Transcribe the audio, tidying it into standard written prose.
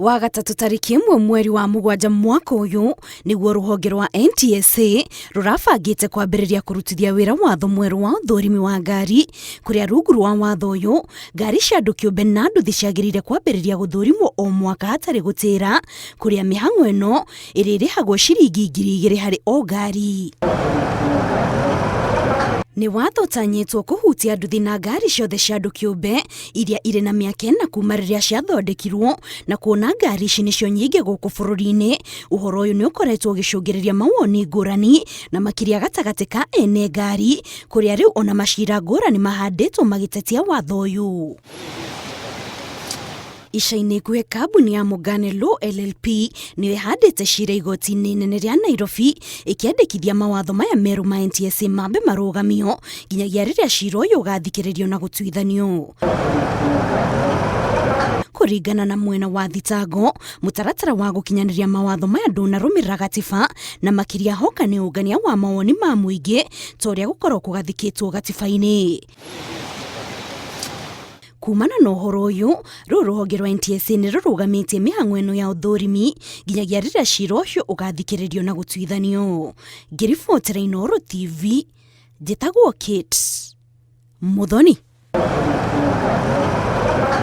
Wagatatũ tarĩki 1 mweri wa 7 mwaka ũyũ nĩguo rũhonge rwa NTSA rũrabangĩte kwambĩrĩria kũrutithia wĩra watho mwerũ wa ũthũrimi wa ngari, kũrĩa rungu rwa watho ũyũ ngari cia andũ kĩũmbe na nduthi ciagĩrĩire kwambĩrĩria gũthũrimwo o mwaka hatarĩ gũtĩra, kũrĩa mĩhang'o ĩno ĩrĩrĩhagwo ciringi 2000 harĩ o ngari. Nĩ watho ũtanyĩtwo kũhutia nduthi na ngari ciothe cia andũ kĩũmbe iria irĩ na mĩaka 4 kuma rĩrĩa ciathondekirwo, na kuona ngari ici nĩcio nyingĩ gũkũ bũrũri-inĩ. Ũhoro ũyũ nĩ ũkoretwo ũgĩcũngĩrĩria mawoni ngũrani na makĩria gatagatĩ ka ene ngari, kũrĩa rĩu ona macira ngũrani mahandĩtwo magĩtetia watho ũyũ. Ica-inĩ ikuhĩ kambuni ya Mugane Law LLP nĩyo ĩhandĩte cira igoti-inĩ inene rĩa Nairobi ĩkĩandĩkithia mawatho maya merũ ma NTSA mambe marũgamio nginyagia rĩrĩa cira ũyũ ũgathikĩrĩrio na gũtuithanio. Kũringana na mwena wa thitango, mũtaratara wa gũkinyanĩria mawatho maya ndũnarũmĩrĩra gatiba, na makĩria hoka nĩ ũngania wa mawoni ma mũingĩ ta ũrĩa gũkorwo kũgathĩkĩtwo gatiba-inĩ. Kumana na ũhoro ũyũ, rĩu rũhonge rwa NTSA nĩ rũrũgamĩtie mĩhang'o ĩno ya ũthũrimi nginyagia rĩrĩa cira ũcio ũgathikĩrĩrio na gũtuithanio. Ngĩribotera Inooro TV, njĩtagwo Kate Muthoni.